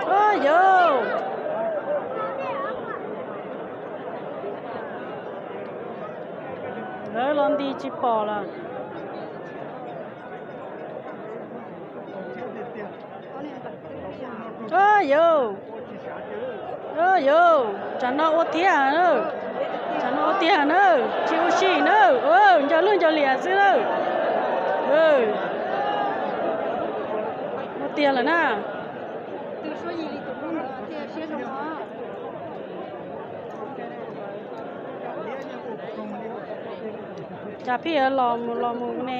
Ua yog, lawv los nti tsis pom lawm. Ua yog, ua yog, tsam no ua tiag na, tsam no ua tiag na, tsis ua si na, nco lwj nco liam xwb na. Ua tiag lawm na. Cas pheej yuav los mus los mus ne?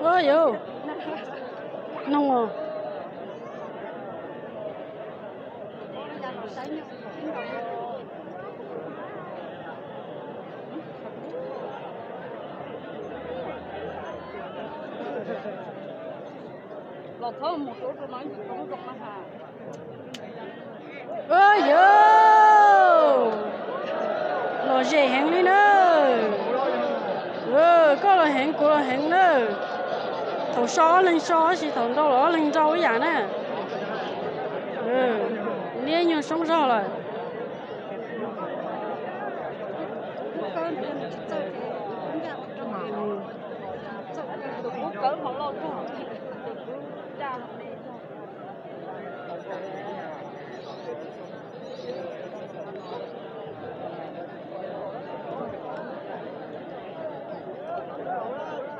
Ua yog, noog os. Ua yog, lom zem heev li na. Koj los heev, kuv los heev na. Thaum so ob leeg so, tab sis thaum nrau los ob leeg nrau ib yam na. Liab nyuag soob zog lawm.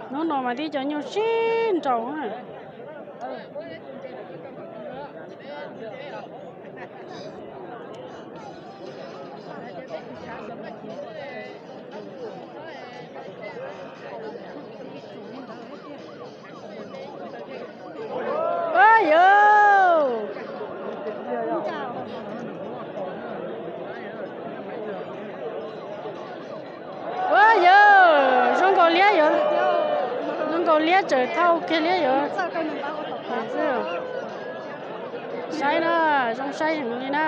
Hnub no mas tib cov nyuj sib nraus na. Ua yog, ua yog, zoo nkaus liab yuav, zoo nkaus liab tseem thauj kiag liab yuav. Saib na, zoo saib heev li na.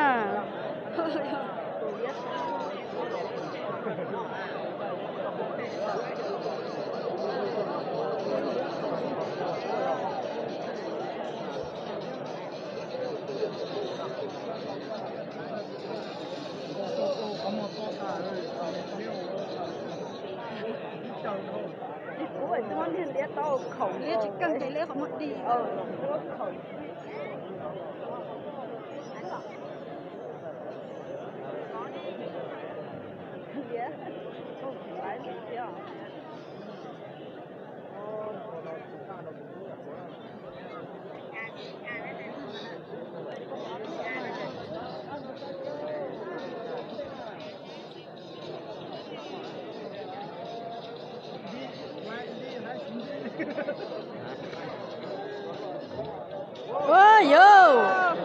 Ua yog,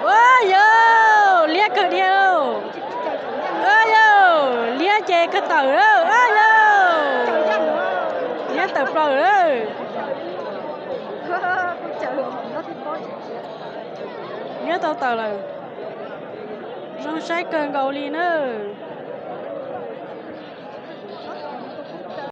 ua yog, liab kawg dhia lauj. Ua yog, liab ces kawg tawm lauj. Ua yog, liab tawm plaws lawm. Liab tau tawm lawm. Zoo saib kawg nkaus li nawb.